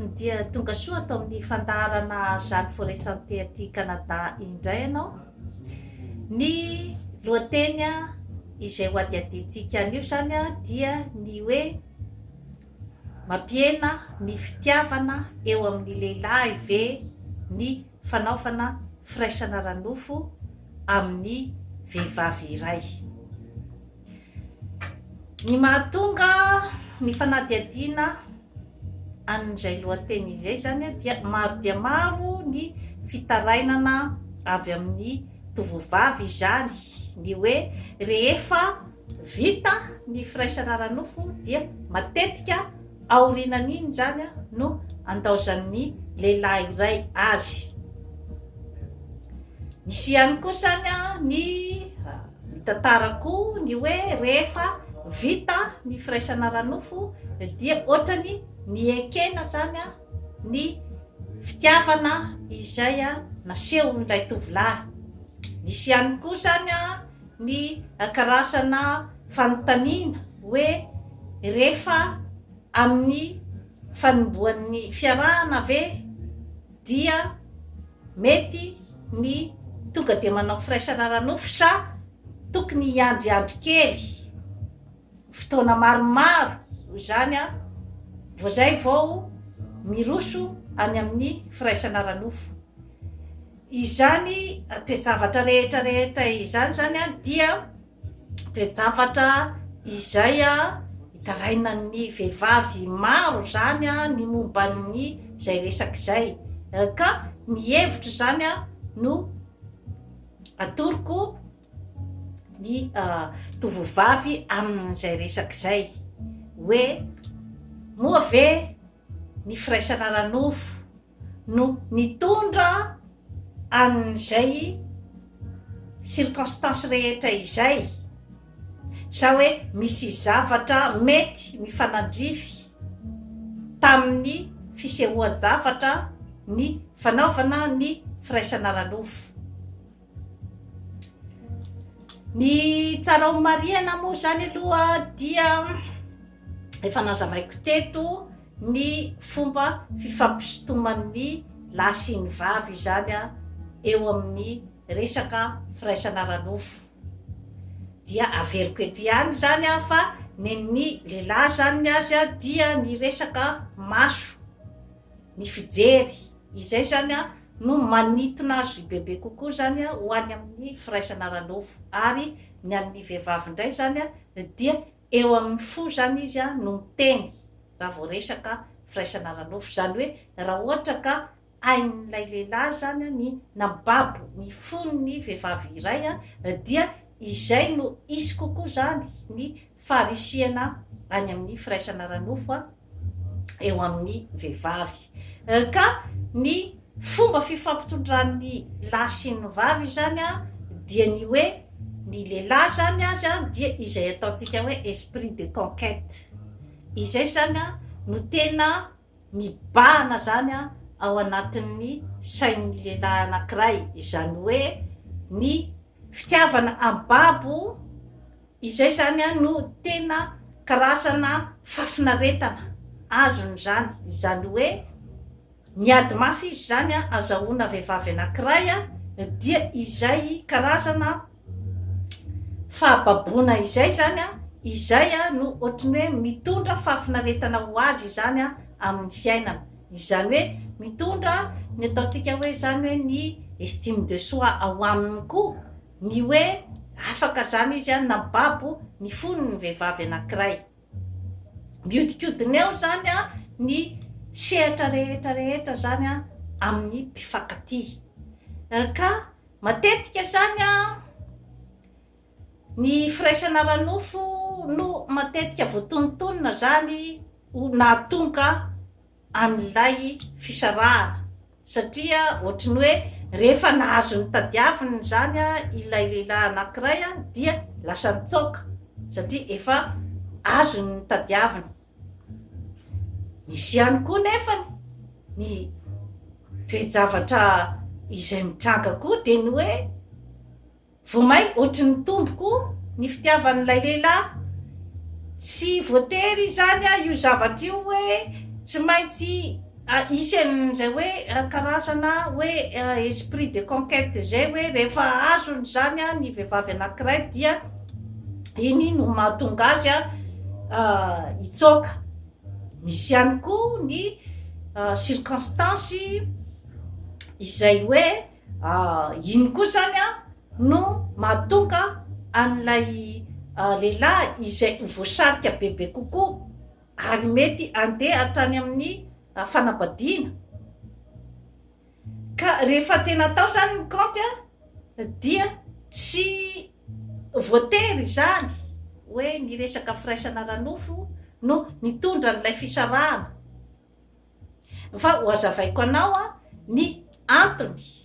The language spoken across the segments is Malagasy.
Dia tonga soa ato amin'ny fandaharana Jeanne Forêt Santé aty Canada indray ianao. Ny lohateny izay ho adihadiantsika anio izany dia ny hoe mampihena ny fitiavana eo amin'ny lehilahy ve ny fanaovana firaisana ara-nofo amin'ny vehivavy iray. Ny mahatonga ny fanadihadiana an'izay lohateny izay izany dia maro dia maro ny fitarainana avy amin'ny tovovavy izany, ny hoe rehefa vita ny firaisana ara-nofo dia matetika aorianan'iny izany no andaozan'ny lehilahy iray azy. Misy ihany koa izany ny mitantara koa ny hoe rehefa vita ny firaisana ara-nofo dia ohatrany niekena izany ny fitiavana izay nasehon'ilay tovolahy. Misy ihany koa izany ny karazana fanontaniana hoe rehefa amin'ny fanombohan'ny fiarahana ve dia mety ny tonga dia manao firaisana ara-nofo sa tokony hiandriandry kely fotoana maromaro izany vao izay vao miroso any amin'ny firaisana ara-nofo. Izany toe-javatra rehetra rehetra izany izany dia toe-javatra izay itarainan'ny vehivavy maro izany ny momba ny izay resaka izay ka ny hevitro izany no atoroko ny tovovavy amin'izay resaka izay hoe moa ve ny firaisana ara-nofo no nitondra an'izay circonstance rehetra izay, sa hoe misy zavatra mety mifanandrify tamin'ny fisehoan-javatra ny fanaovana ny firaisana ara-nofo. Ny tsara ho marihana moa izany aloha dia efa nazavaiko teto ny fomba fifampisintoman'ny lahy sy ny vavy izany eo amin'ny resaka firaisana ara-nofo. Dia averiko eto ihany izany fa nen'ny lehilahy izany ny azy dia ny resaka maso, ny fijery, izay izany no manintona azy bebe kokoa izany ho any amin'ny firaisana ara-nofo ary ny an'ny vehivavy indray izany dia eo amin'ny fo izany izy no miteny raha vao resaka firaisana ara-nofo, izany hoe raha ohatra ka hain'ilay lehilahy izany ny nambabo ny fon'ny vehivavy iray dia izay no hisy kokoa izany ny faharisihana any amin'ny firaisana ara-nofo. eo amin'ny vehivavy. Ka ny fomba fifampitondran'ny lahy sy ny vavy izany dia ny hoe ny lehilahy izany azy dia izay ataontsika hoe esprit de conquête. Izay izany no tena mibahana izany ao anatin'ny sain'ny lehilahy anankiray, izany hoe ny fitiavana ambabo Izay izany no tena karazana fahafinaretana azony izany, izany hoe miady mafy izy izany azahoana vehivavy anankiray dia izay karazana fahababoana izay izany, izay no ohatry ny hoe mitondra fahafinaretana ho azy izany amin'ny fiainana, izany hoe mitondra ny ataontsika hoe izany hoe ny estime de soi ao aminy koa. Ny hoe afaka izany izy an nababo ny fony ny vehivavy anankiray. Miodikodina eo izany an ny sehatra rehetra rehetra izany an amin'ny mpifankatia. Ka matetika izany an ny firaisana ara-nofo no matetika voatonontonona izany ho nahatonga an'ilay fisarahana satria ohatry ny hoe rehefa nahazo ny tadiaviny izany ilay lehilahy anankiray dia lasa nitsoaka satria efa azony ny tadiaviny. Misy ihany koa nefany ny toe-javatra izay mitranga koa dia ny hoe Vao may ohatry ny nitombo koa ny fitiavan'ilay lehilahy. Tsy voatery izany io zavatra io hoe tsy maintsy Hisy an'izay hoe karazana hoe esprit de conquête izay hoe rehefa azony izany ny vehivavy anankiray dia iny no mahatonga azy hitsoaka. Misy ihany koa ny circonstance izay hoe iny koa izany no mahatonga an'ilay lehilahy izay ho voasarika bebe kokoa. ary mety handeha hatrany amin'ny fanambadiana. Ka rehefa tena atao izany ny kaonty dia tsy voatery izany hoe ny resaka firaisana ara-nofo no nitondra an'ilay fisarahana. Fa ho hazavaiko anao ny antony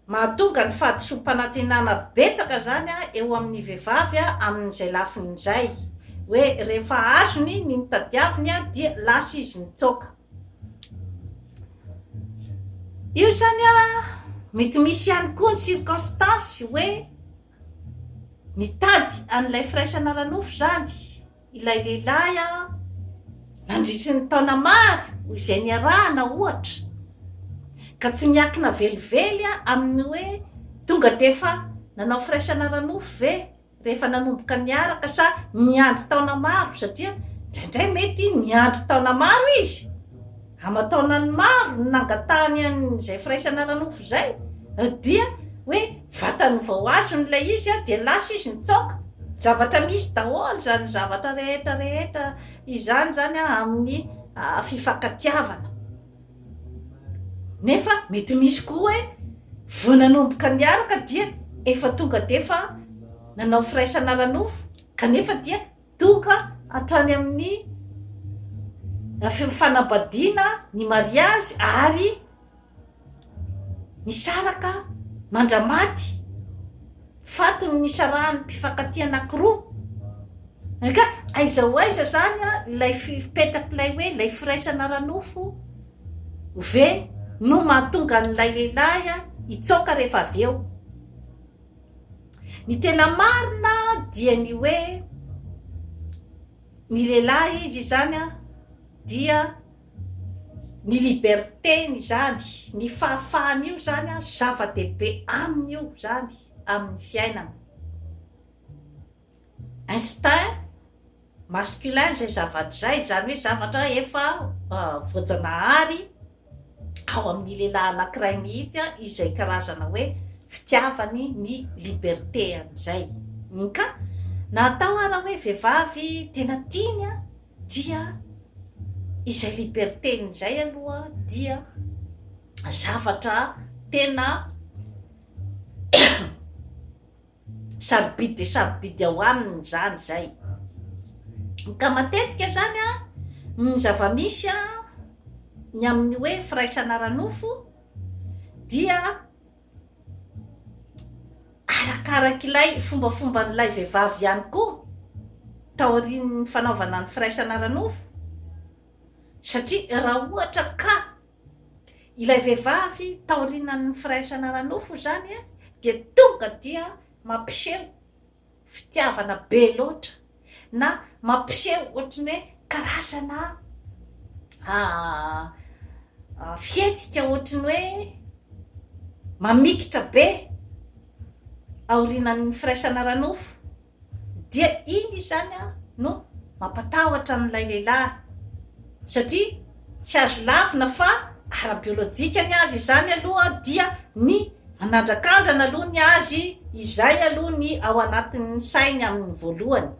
Mahatonga ny fahadisoam-panantenana betsaka izany eo amin'ny vehivavy amin'izay lafiny izay, hoe rehefa azony ny notadiaviny dia lasa izy nitsoaka. Io izany mety misy ihany koa ny circonstance hoe mitady an'ilay firaisana ara-nofo izany ilay lehilahy nandritry ny taona maro izay niarahana ohatra, ka tsy miankina velively amin'ny hoe tonga dia efa nanao firaisana ara-nofo ve rehefa nanomboka niaraka sa niandry taona maro satria indraindray mety niandry taona maro izy, aman-taonany maro no nangatahany an'izay firaisana ara-nofo izay dia hoe vatany vao azony ilay izy dia lasa izy nitsaoka. Zavatra misy daholo izany zavatra rehetra rehetra izany izany amin'ny fifankatiavana. Nefa mety misy koa hoe vao nanomboka niaraka dia efa tonga dia efa nanao firaisana ara-nofo kanefa dia Tonga hatrany amin'ny fanambadiana ny mariazy ary nisaraka mandra-maty, faty ny nisarahan'ny mpifankatia anankiroa. Ka aiza ho aiza izany ilay fipetrak'ilay hoe ilay firaisana ara-nofo ve no mahatonga an'ilay lehilahy hitsoaka rehefa avy eo? Ny tena marina dia ny hoe ny lehilahy izy izany dia ny liberté-ny izany, ny fahafahany io izany zava-dehibe aminy io izany amin'ny fiainana. Instinct masculin izay zavatra izay, izany hoe zavatra efa voajanahary ao amin'ny lehilahy anankiray mihitsy izay karazana hoe fitiavany ny liberté-any izay. Ka na atao ara hoe vehivavy tena tiany dia izay liberté-ny izay aloha dia zavatra tena Sarobidy dia sarobidy ao aminy izany izay. Ka matetika izany an, ny zava-misy an, ny amin'ny hoe firaisana ara-nofo dia arakarak'ilay fombafomban'ilay vehivavy ihany koa taorian'ny fanaovana ny firaisana ara-nofo satria raha ohatra ka Ilay vehivavy taorianan'ny firaisana ara-nofo izany dia tonga dia mampiseho fitiavana be loatra na mampiseho ohatry ny hoe karazana fihetsika ohatry ny hoe mamikitra be aorianan'ny firaisana ara-nofo. Dia iny izany no mampatahotra an'ilay lehilahy satria tsy azo lavina fa ara-biolojika ny azy izany aloha dia ny manandrakandrana aloha ny azy izay aloha ny ao anatin'ny sainy amin'ny voalohany.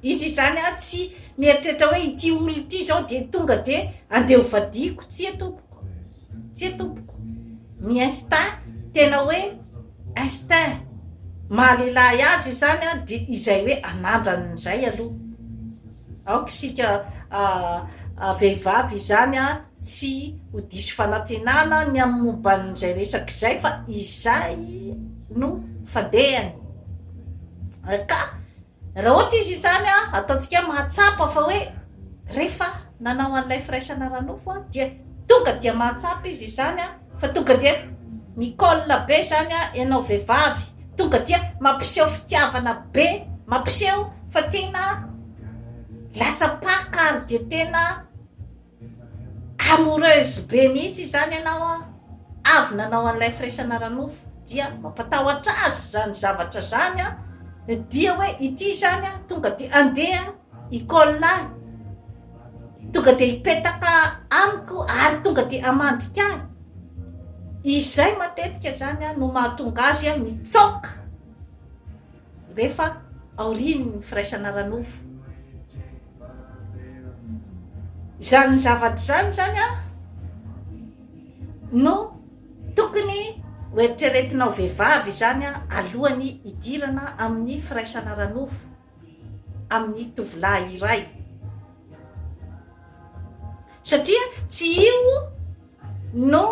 Izy izany tsy mieritreritra hoe ity olona ity izao dia tonga dia andeha ho vadiako, tsia tompoko, tsia tompoko. Ny instinct, tena hoe instinct maha lehilahy azy izany dia izay hoe anandrany izay aloha. Aoka isika vehivavy izany tsy ho diso fanantenana ny amin'ny momba an'izay resaka izay fa izay no fandehany. Ka raha ohatra izy izany ataontsika mahatsapa fa hoe rehefa nanao an'ilay firaisana ara-nofo dia tonga dia mahatsapa izy izany fa tonga dia mi-colle be izany ianao vehivavy, tonga dia mampiseho fitiavana be, mampiseho fa tena latsa-paka ary dia tena. Amoureuse be mihitsy izany ianao an, avy nanao an'ilay firaisana ara-nofo dia mampatahotra azy izany zavatra izany an, dia hoe ity izany an tonga dia andeha hi-colle ahy, tonga dia hipetaka amiko ary tonga dia hamandrika ahy. Izay matetika izany an no mahatonga azy mitsoaka. Rehefa aorian'ny firaisana ara-nofo. Izany zavatra izany izany an, no tokony ho eritreretinao vehivavy izany an, alohan'ny hidirana amin'ny firaisana ara-nofo amin'ny tovolahy iray. Satria tsy io no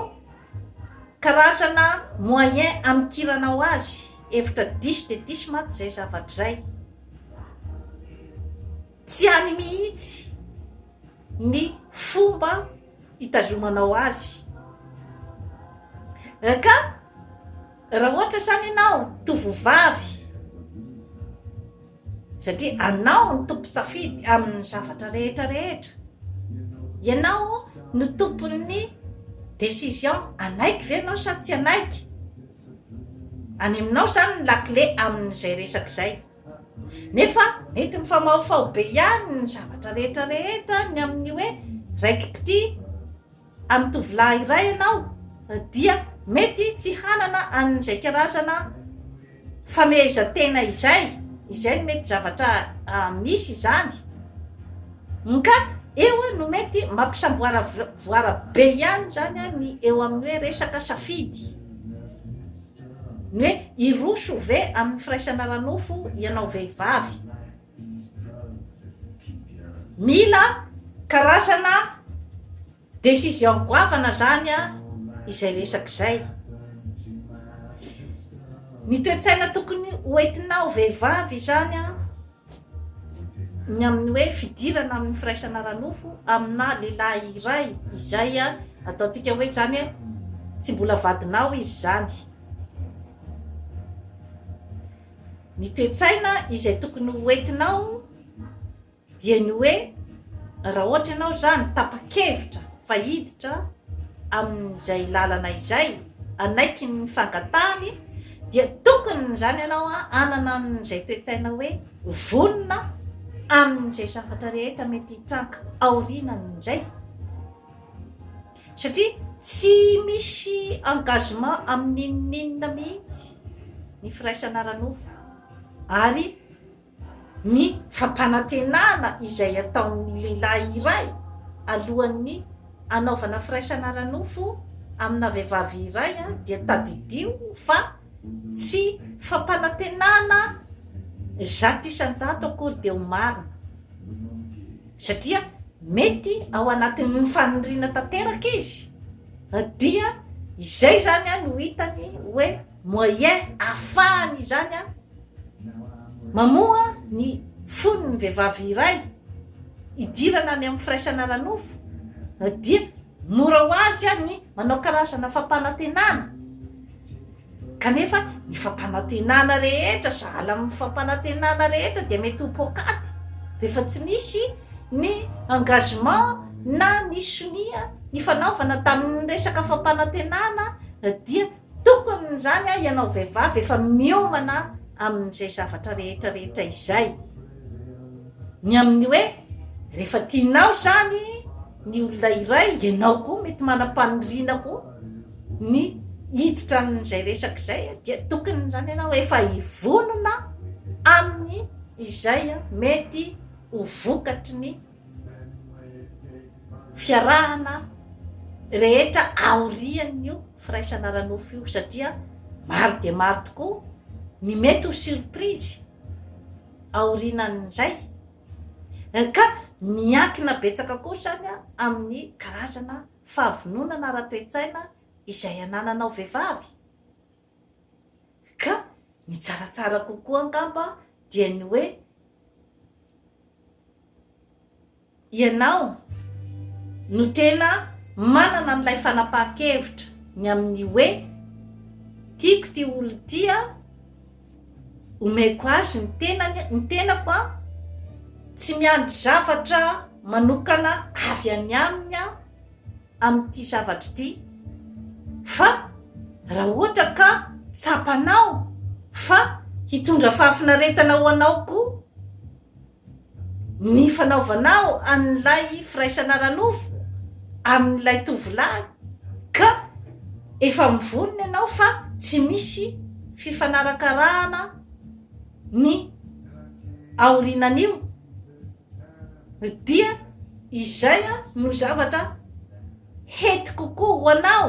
karazana moyen amikiranao azy, hevitra diso dia diso mantsy izay zavatra izay. Tsy any mihitsy ny fomba hitazomanao azy. Ka raha ohatra izany ianao tovovavy, Satria anao no tompon-tsafidy amin'ny zavatra rehetra rehetra. Ianao no tompon'ny décision, hanaiky ve ianao sa tsy hanaiky? Any aminao izany ny lakile amin'izay resaka izay. Nefa mety mifamahofaho be ihany ny zavatra rehetra rehetra ny amin'ny hoe raiki-pitia amin'ny tovolahy iray ianao dia mety tsy hanana an'izay karazana famehezan-tena izay, izay no mety zavatra misy izany. Ka eo no mety mampisamboaravoara be ihany izany ny eo amin'ny hoe resaka safidy. Ny hoe hiroso ve amin'ny firaisana ara-nofo ianao vehivavy? Mila karazana décision goavana zany izay resaka izay. Ny toe-tsaina tokony ho entinao vehivavy izany ny amin'ny hoe fidirana amin'ny firaisana ara-nofo amina lehilahy iray izay ataontsika hoe izany hoe tsy mbola vadinao izy izany. Ny toe-tsaina izay tokony ho entinao dia ny hoe raha ohatra ianao izany tapa-kevitra fa hiditra amin'izay lalana izay, hanaiky ny fangatahany dia tokony izany ianao hanana an'izay toe-tsaina hoe vonona amin'izay zavatra rehetra mety hitranga aorianan'izay. Satria tsy misy engagement amin'inon'inona mihitsy ny firaisana ara-nofo ary ny fampanantenana izay ataon'ny lehilahy iray alohan'ny hanaovana firaisana ara-nofo amina vehivavy iray dia tadidio fa tsy fampanantenana 100% akory dia ho marina. Satria mety ao anatin'ny faniriana tanteraka izy dia izay izany no hitany hoe moyen ahafahany izany mamoha ny fon'ny vehivavy iray hidirana any amin'ny firaisana ara-nofo dia mora ho azy ny manao karazana fampanantenana. Kanefa ny fampanantenana rehetra, sahala amin'ny fampanantenana rehetra dia mety ho poakaty rehefa tsy nisy ny engagement na ny sonia nifanaovana tamin'ny resaka fampanantenana dia tokony izany ianao vehivavy efa miomana amin'izay zavatra rehetra rehetra izay. Ny amin'ny hoe rehefa tianao izany ny olona iray, ianao koa mety manam-paniriana koa. ny hiditra amin'izay resaka izay dia tokony izany ianao efa hivonona amin'ny izay mety ho vokatry ny fiarahana rehetra aorian'io firaisana ara-nofo io satria maro dia maro tokoa ny mety ho surprise aorianan'izay ka miankina betsaka koa izany amin'ny karazana fahavononana ara-toe-tsaina izay anananao vehivavy? Ka ny tsaratsara kokoa angamba dia ny hoe ianao no tena manana an'ilay fanapahan-kevitra ny amin'ny hoe tiako ity olona ity an, omeko azy ny tenany, ny tenako an, tsy miandry zavatra manokana avy any aminy aho. amin'ity zavatra ity fa raha ohatra ka tsapanao fa hitondra fahafinaretana ho anao koa ny fanaovanao an'ilay firaisana ara-nofo amin'ilay tovolahy ka efa mivonona ianao fa tsy misy fifanarakarahana ny aorianan'io dia izay no zavatra hety kokoa ho anao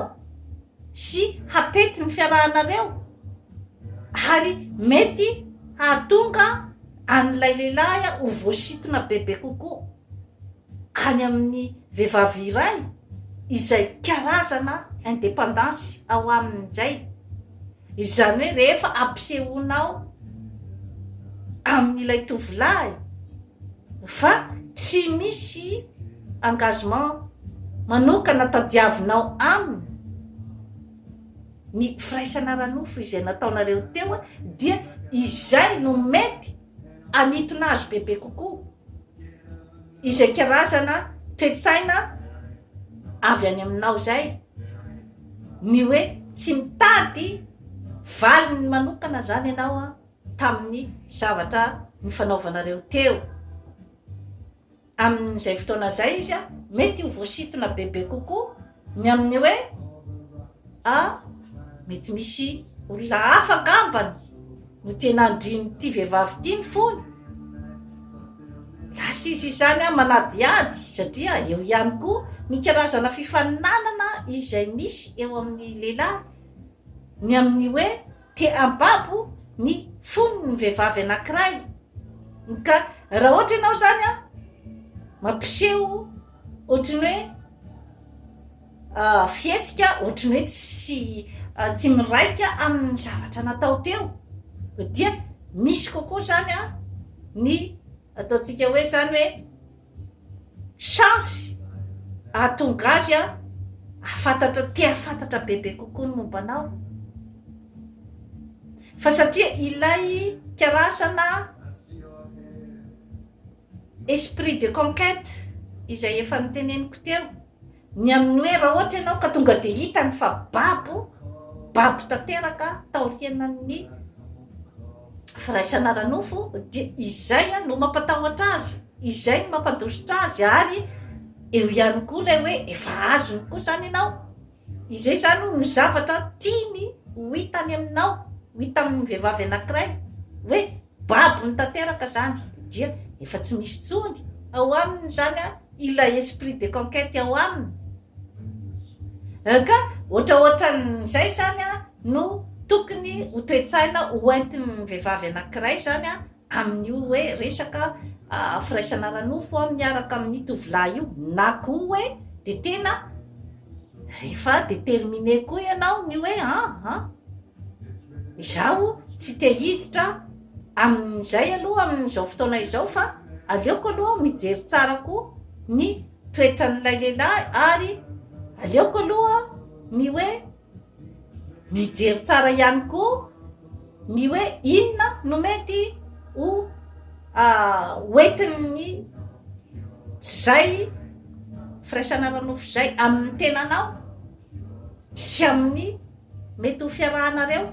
sy hapety ny fiarahanareo ary mety hahatonga an'ilay lehilahy ho voasintona bebe kokoa any amin'ny vehivavy iray izay karazana indépendance ao aminy izay. Izany hoe rehefa ampisehoanao amin'ilay tovolahy fa tsy misy engagement manokana tadiavinao aminy ny firaisana ara-nofo izay nataonareo teo dia izay no mety hanintona azy bebe kokoa izay karazana toe-tsaina avy any aminao izay, ny hoe tsy mitady valiny manokana izany ianao tamin'ny zavatra nifanaovanareo teo. Amin'izay fotoana izay izy mety ho voasintona bebe kokoa ny amin'ny hoe a mety misy olona hafa angambany no tena andrin'ity vehivavy ity ny fony. Lasa izy izany manadihady satria eo ihany koa ny karazana fifaninanana izay misy eo amin'ny lehilahy ny amin'ny hoe Te hampabo ny fony ny vehivavy anankiray. Ka raha ohatra ianao izany an, mampiseho ohatry ny hoe fihetsika ohatry ny hoe tsy tsy miraika amin'ny zavatra natao teo, dia misy kokoa izany an ny ataontsika hoe izany hoe Chance ahatonga azy hahafantatra, te hahafantatra bebe kokoa ny momba anao. Fa satria ilay karazana esprit de conquête izay efa noteneniko teo, Ny amin'ny hoe raha ohatra ianao ka tonga dia hitany fa babo, babo tanteraka taorianan'ny firaisana ara-nofo dia izay no mampatahotra azy, izay no mampandositra azy ary eo ihany koa ilay hoe efa azony koa izany ianao. Izay izany no zavatra tiany ho hitany aminao, ho hita amin'ny vehivavy anankiray hoe babony tanteraka izany dia efa tsy misy intsony ao aminy izany ilay esprit de conquête ao aminy ka ohatraohatran'izay izany no tokony ho toe-tsaina ho entin'ny vehivavy anankiray izany amin'io hoe resaka firaisana ara-nofo miaraka amin'ny tovolahy io na koa hoe dia tena rehefa déterminé koa ianao ny hoe an an Izaho tsy te hiditra amin'izay aloha amin'izao fotoana izao fa aleoko aloha mijery tsara koa ny toetran'ilay lehilahy ary aleoko aloha ny hoe mijery tsara ihany koa ny hoe inona no mety ho hoentin'ny izay firaisana ara-nofo izay amin'ny tenanao sy amin'ny mety ho fiarahanareo.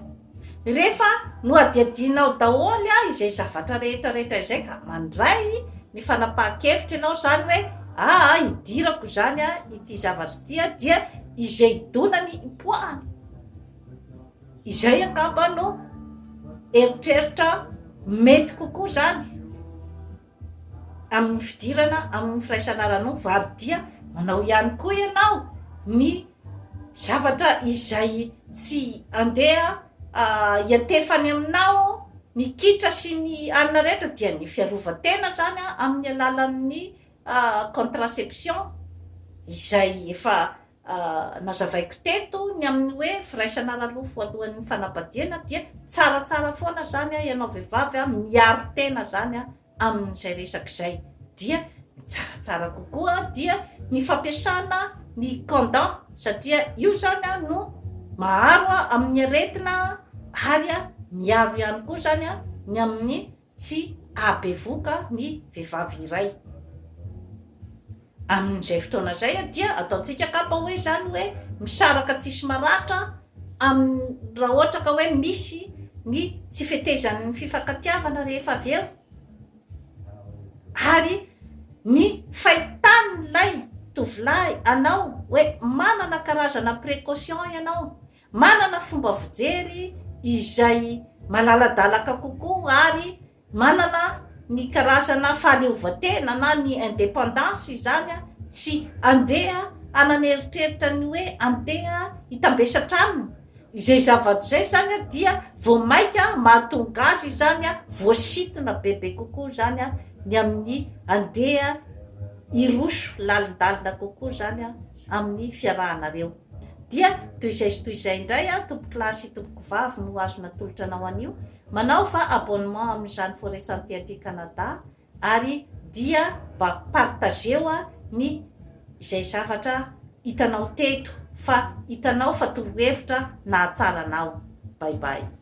Rehefa nohadihadianao daholo izay zavatra rehetra rehetra izay ka mandray ny fanapahan-kevitra ianao izany hoe aa hidirako izany ity zavatra ity dia izay donany hipoahany. Izay angamba no eritreritra mety kokoa izany. amin'ny fidirana amin'ny firaisana ara-nofo ary dia manao ihany koa ianao ny zavatra izay tsy andeha hiantefany aminao ny kitra sy ny anona rehetra dia ny fiarovan-tena izany amin'ny alalan'ny contraception izay efa Nazavaiko teto ny amin'ny hoe firaisana ara-nofo alohan'ny fanambadiana dia tsaratsara foana izany ianao vehivavy miaro tena izany amin'izay resaka izay dia ny tsaratsara kokoa dia ny fampiasana ny condom satria io izany no maharo amin'ny aretina ary miaro ihany koa izany ny amin'ny tsy hahabevoka ny vehivavy iray. Amin'izay fotoana izay dia ataontsika angamba hoe izany hoe misaraka tsisy maratra amin'ny raha ohatra ka hoe misy ny tsy fetezan'ny fifankatiavana rehefa avy eo. Ary ny fahitan'ilay tovolahy anao hoe manana karazana précaution ianao, manana fomba fijery izay malaladalaka kokoa ary Manana ny karazana fahaleovantena na ny indépendance izany tsy andeha hanana eritreritra ny hoe andeha hitambesatra aminy. Izay zavatra izay izany dia vao maika mahatonga azy izany voasintona bebe kokoa izany ny amin'ny andeha hiroso lalindalina kokoa izany amin'ny fiarahanareo. Dia toy izay sy toy izay indray tompokolahy sy tompokovavy no azo natolotra anao anio. Manaova abonnement amin'izany Forêt Santé aty Canada ary dia mba partageo ny izay zavatra hitanao teto fa hitanao fa torohevitra nahatsara anao. Bye bye.